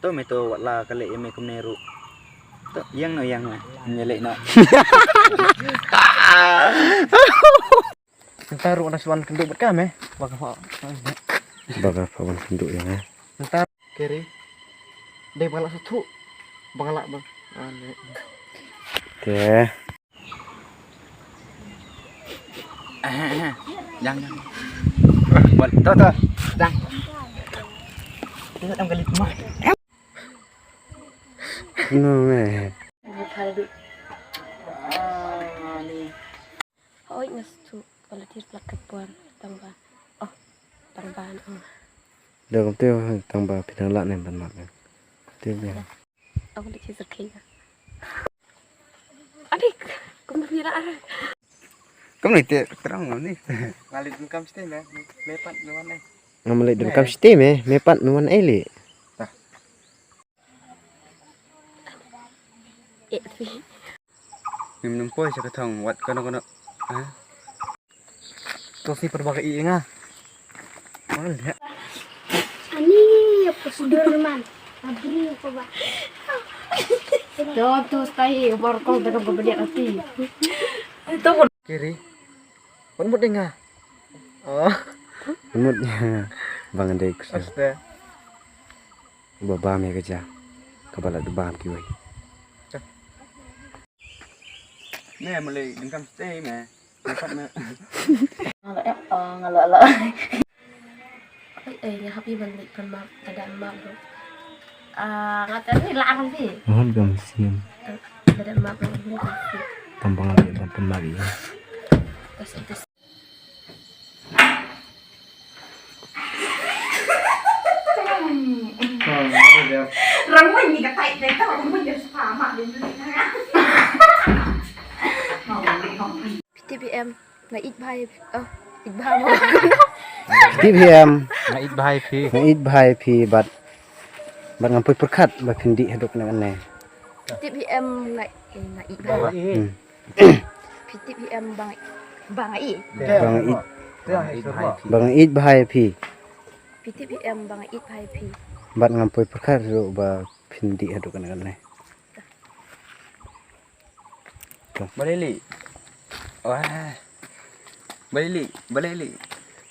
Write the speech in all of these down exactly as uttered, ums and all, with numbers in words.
To me to wat la ka leh ïa me kumne ruh. To ïeng noh ïeng me. Ïeng leh noh. Mynta ruh nga shu wan kynduh bad ka me. Ba ka pha. Ba ka pha wan kynduh ïa nga. Mynta Keri. Dei ba nga lah shu thuh. Ba nga lah ba. Ah, ne. Te. Jang, jang. Bol, to, to. Jang. Tengok dalam kali rumah. No, eh. Oi, ngas tu. Kalau dir plak kepor, tang ba. Oh, tang ba, oh. Dah, kau tu tang ba, pinang lak ni ban mak. Tu dia. Aku dah cerita kaya. Adik, kau mesti lah arah. Kam ni te terang ni. Nga leit donkam shatei me, me pat me wan ai. Nga leit donkam shatei me, me pat me wan ai lei. Tah. Eh, phi. Ngim nym poi sha ka thong wat kano kano. Ha? To phi pyrba ka ïing nga. Ani, apa sudur man? Abri apa ba? To tu stai bor kol dalam kemudian ati. Kiri. Wat mut dei nga. Oh. Mut ba nga dei kusai. Aste. Ba bam ïa ka ja. Kaba la du bam kiwei. Me, me leit donkam shatei me. Me pat me. Nga la, eh, oh, nga la, la. Oi, eh, nga hap ïa ban leit pan map, ka dei map ruh. Ah, nga tang ni la kan phi. Mohon kam siam. Ka dei map ruh, mohon kam siam. Tang ba nga leit ban pan map ïa. Kas, kas. Rang mo ni ka tai dei ta, rang mo ni sa ma dei ni na. P T P M, nga ïeit bha ïa phi, oh, ïeit bha mo. P T P M. Nga ïeit bha ïa phi. Nga ïeit bha ïa phi, bad, bad ngam poi pyrkhat ba phin dih haduh kane kane. P T P M, nga, eh, nga ïeit bha. Hmm. P T P M ba nga, ba nga ïeit. Ba nga ïeit. Ba nga ïeit bha ïa phi. P T P M ba nga ïeit bha ïa phi. Bad ngam poi pyrkhat ruh ba phin dih haduh kane kane. Balei lei? Wah. Balei lei? Balei lei?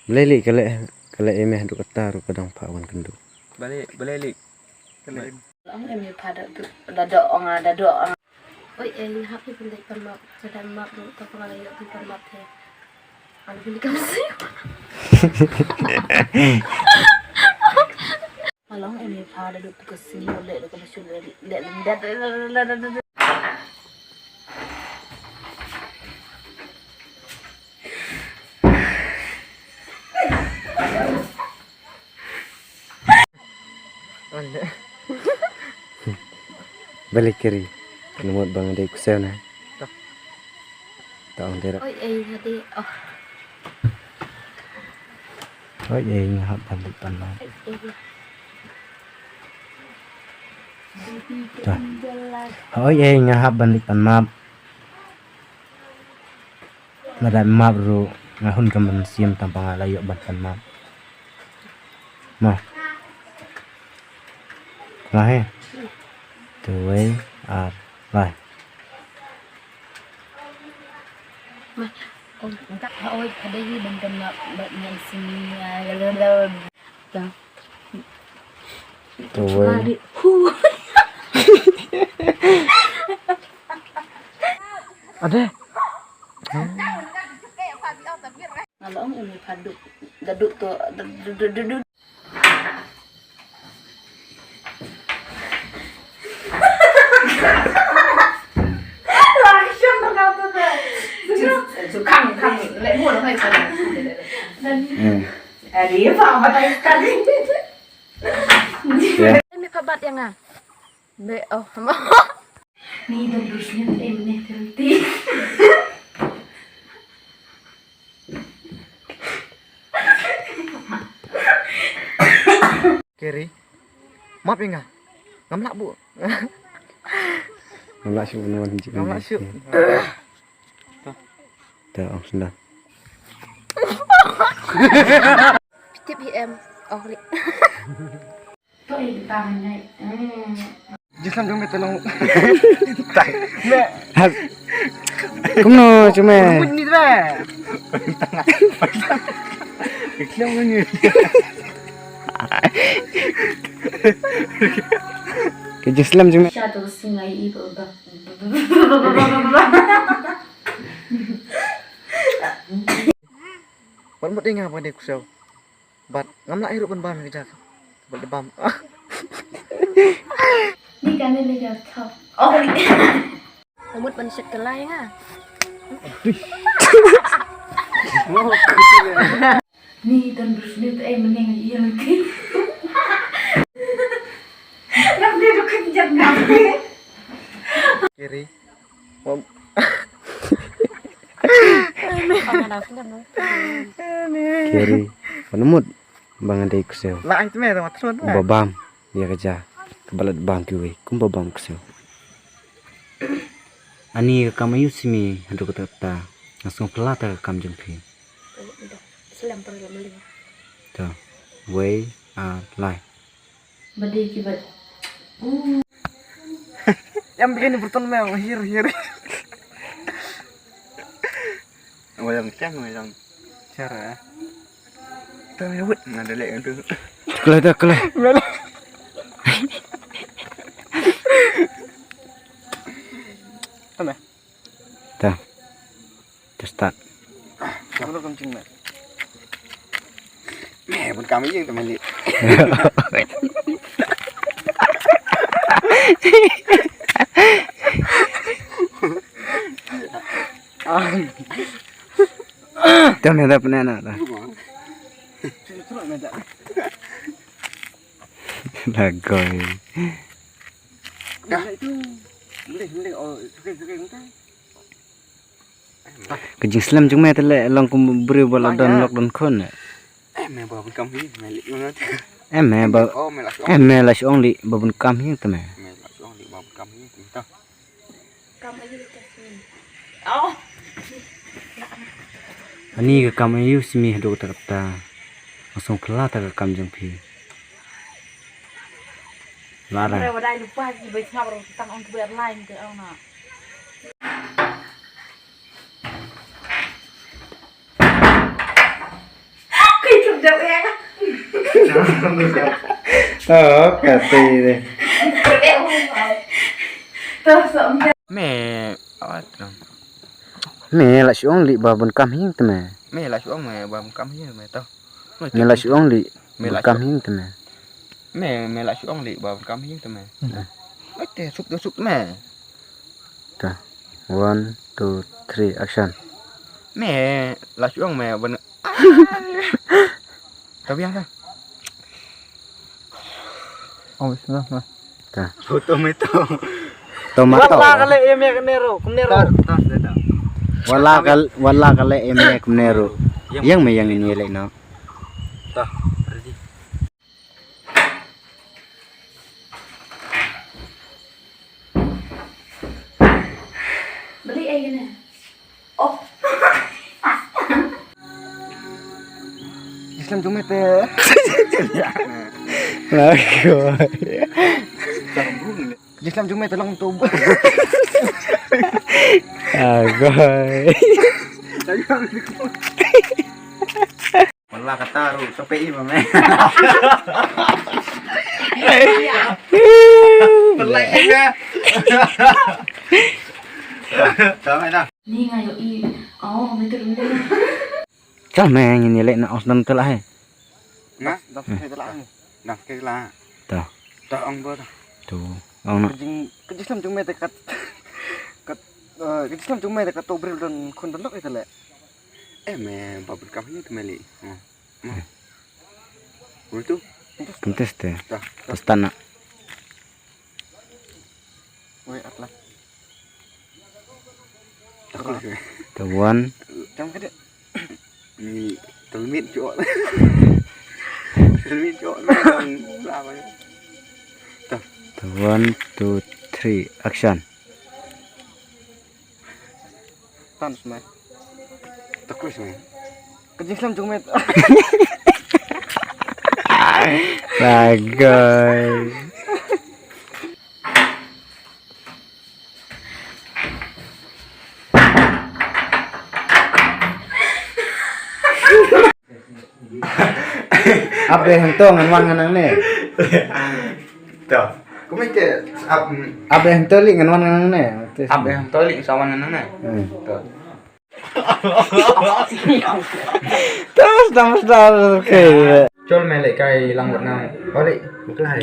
Balei lei ka leh, ka leh ïa me haduh katta ruh ka dang phah wan kynduh. Balei, balei lei? Ka leh. Ong em ïa pha da du, da doh ong, da doh ong. Oi, eh, nga hap ïa ban leit pan map, ka dei map ruh, ta pynlong ïa phi pan map te. Alo, bini kam si. Alo, em ïa pha da du tu ka si, leh da ka machine, leh, leh, leh. Balei Kiri? Ka mut ba nga dei kusai na. Ta ong dei. Oi, eh, nga dei, oh. Oi, eh, nga hap ban leit pan map. Oi, eh. Ta. Oi, eh, nga hap ban leit pan map. Lada map ruh nga hun kam ban siam tang ba nga la ïoh ban pan map. Mo. Kma he. Tuwei ar lai. Ma, ong ka ha oi ka dei ban pan map ba ngan sini. Tuwei. Ade. Nga la ong uni pha duk, da duk to, da duk, duk, duk, duk. Khang, khang, leh mo lo mai khang. Hmm. Ade, pha batai sekali. Ya. Em, pha bat ïa nga. Be, oh, mo. Ni da dus ni em ni tenti. Kiri. Map ïa nga. Ngam lah bu. Ngam lah shu, ngam lah shu. Ta, ong senda. P T P M. Oh, li. Oi, tang nai. Hmm. Jislam jong me te long. Tang. Me. Kumno jong me? Kumno ni te? Jislam ni. Ke jislam jong me. Shadow singai i ba. Wat mut ïa nga ban dei ksew. Bad ngam lah ïa ruh ban bam ïa ka ja. Bad da bam. Ni kan ni ïa ka. Oh. Mut ban shet ka lai nga. Ni tan dus ni te ai meneng ïa lagi. Nam dia dukit jam nam. Kiri. Kiri. Panemut. Ba nga dei ksew. Lah itu me tama terus. Ba bam. Ïa ka ja. Ka balat bam kiwei. Kumba bam ksew. Ani ka kam aïu simi haduh katta katta. Nga sngew phylla ta ka kam jong phi. Slem per lam ling. To. Wei, ar, lai. Bade ki bad. Yang bikin ni berton me hir hir. Wayang cang wayang. Cara. Tang ya wut. Ada lek tu. Kelai dah kelai. Tama. Dah. Dah start. Kamu kencing me. Me bun kami jing teman li. Dah me dah pernah nak dah. Lagoi. Dah itu. Boleh boleh oh suka suka entah. Ka jingslem jong me te leh long kum briew ba la don lok don khun. Eh me ba bun kam hi me leh. Eh me ba. Oh me la shu ong. Eh me la shu ong leh ba bun kam hi te me. Me la shu ong leh ba bun kam hi te me. Kam aïu te simi. Oh. Ani ka kam aïu simi haduh katta katta. Nga sngew phylla ta ka kam jong phi. Lara. Re wadai lupa ki bai sngap ro tang ong ki bai line te ong na. Kai tu dah ya. Oh, kata ini. Me, apa tu? Me la shu ong leh ba bun kam hi te me. Me la shu ong me ba bun kam hi me to. Me la shu ong leh ba bun kam hi te me. Me me la shu ong leh ba bun kam hi te me. Ate suk tu suk me. Ta. One, two, three, action. Me la shu ong me ban. Ta biang ta. Oh, wis na. Ta. Tomato. Tomato. Wala ka leh ïa kumne ruh, kumne ruh. Wala ka, wala ka leh ïa kumne ruh. Ïeng me ïeng ïa leh noh. Ta. Ready. Beli aïu ne? Oh. Jislam jong me te. Lagoi. Jislam jong me te long tu. Lagoi. Wala kata ruh sampai i ma me. Pelai ka. Sampai dah. Ni nga ïohi. Oh, betul betul. Chal me ngin ïaleh na os dang te lah he. Nga dang te lah. Dang te lah. Ta. Ta ong ba ta. Tu ong na. Ka jing ka jingslem jong me te kat kat ka jingslem jong me te kat to bril don khun don lok ite leh. Eh me ba bun kam hi te me leh. Ul tu. Contest te. Ta. Pastana. Wei atla. Takut. Tabuan. Jam kede. Ni telmit jok. Telmit jok. Lah apa ya? Tuh. One, two, three, action. Tan semai. Takut semai. Ka jingslem jong me. Bagai. Ap dei hangto ngan wan ngan nangne. To. Kumne te ap. Ap dei hangto lei ngan wan ngan nangne. Ap dei hangto lei sa wan ngan nangne. Hmm. To. Terus dah mesti. Okey. Chol me lehkai lang bad nga. Ori, klai.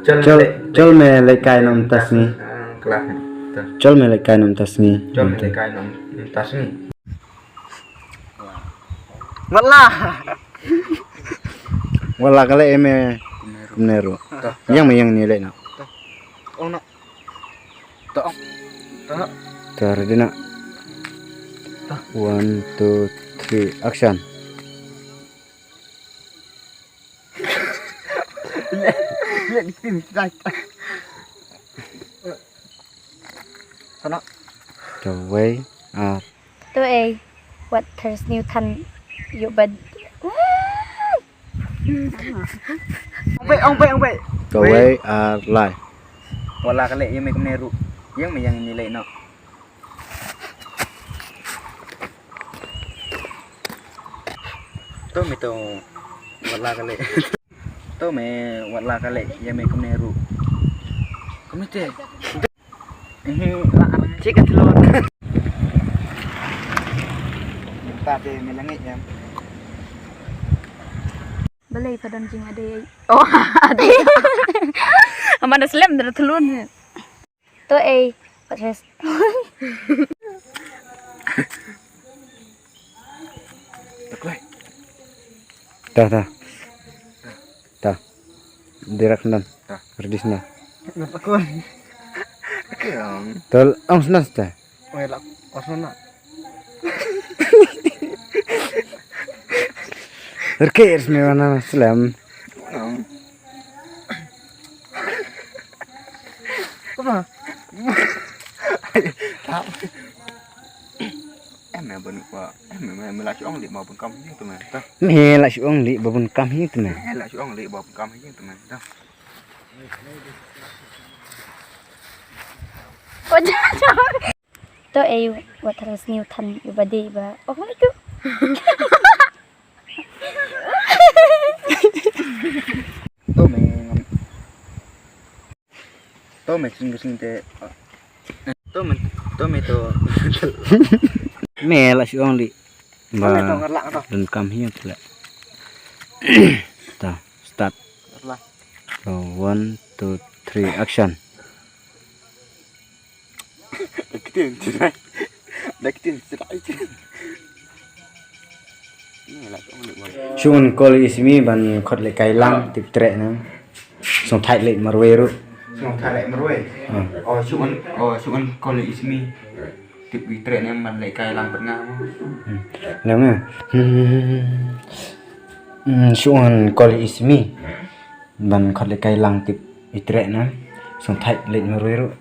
Chol, chol me lehkai nam tasni. Ah, klai. To. Chol me lehkai nam tasni. Chol me lehkai nam tasni. Wala. Wala kale eme kumne ru. Yang me yang ni le na. Oh na. To. To. To, ready na. One, two, three, action. Sana. Kawei, ah. To ei, wat thar sniew than ïoh bad. Ong pei, ong pei, ong pei. Kawei, ar, lai. Wala kale, ïa me kumne ruh. Yang me yang ni lei no. To me to. Wala kale. To me wala kale, ïa me kumne ruh. Kumne te. Cik ka thlun. Ta te me la ngeit em. Balei pha don jingade. Oh, ade. Amanda slem da thlun. To ei, patres. Taklai. Ta, ta. Ta. Dirak nan. Ta. Redis nan. Napa kon? Tol ong snas ta. Oi, lak kosong na. Rke ers me wana slem. Apa? Em me bun kwa, em me, me la shu ong leh ba bun kam hi tu me. Me la shu ong leh ba bun kam hi tu me. Me la shu ong leh ba bun kam hi tu me. To ei, wat thar sniew than ïoh bad dei ba. Oh, itu. To me ngam. To me sing sing te. To me, to me to. Me la shu ong leh. Ba. To me to ngarlak to. Dun kam hi tu le. Ta, start. Lah. So, one, two, three, action. Dak tin tirai. Dak tin tirai. Ni la song ni. Shu ong kol i simi ban khot lehkai lang tip treh na. Song thait leh marwei ruh. Song thait leh marwei. Hmm. Oh, shu ong, oh, shu ong kol i simi. Tip i treh ne man lehkai lang bad nga mo. Hmm. Lang nga. Hmm. Hmm, shu ong kol i simi. Ban khot lehkai lang tip i treh na. Song thait leh marwei ruh.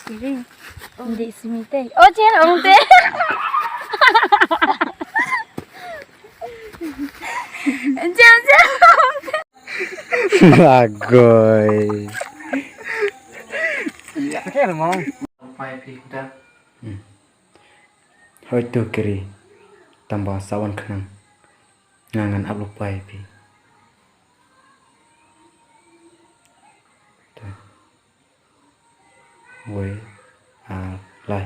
Siri. Ong di simi te. Oh, chen ong te. Chen, chen. Agoi. Pai phi da. Hmm. Hoi to kiri. Tamba sa wan khnang. Nga ngan ap lupa ïa phi. To. Wei, ar, lai.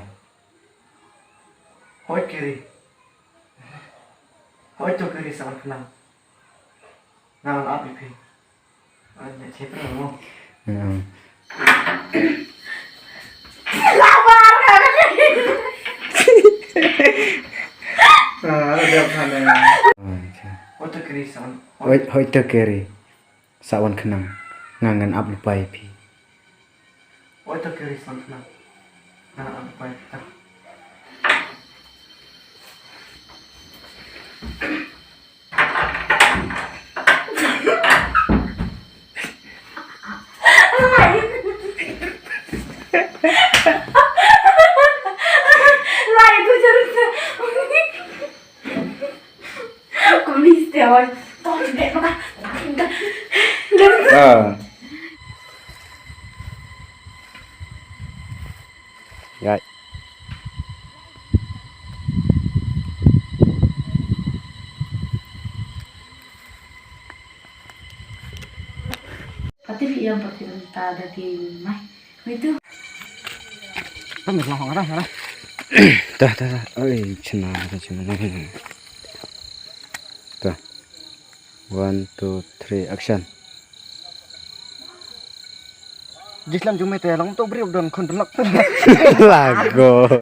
Hoi kiri. Hoi to kiri sa wan khnang. Nga ngan ap ïa phi. An ïa chetra mo. Hmm. Ah, ada sana. Hoi to kiri sa wan. Hoi, hoi to kiri. Sa wan khnang. Nga ngan ap lupa ïa phi. Hoi to kiri sa wan khnang. Nga ngan ap lupa ïa phi. Lai tu jeruk. Gai. Pati ri yang pati renta ada di mai. Itu. Kan dah lah, dah, dah. Dah, dah, dah. Oi, chena, dah, chena. Dah. One, two, three, action. Jislam jumete long to bri don khun lok. Lagu.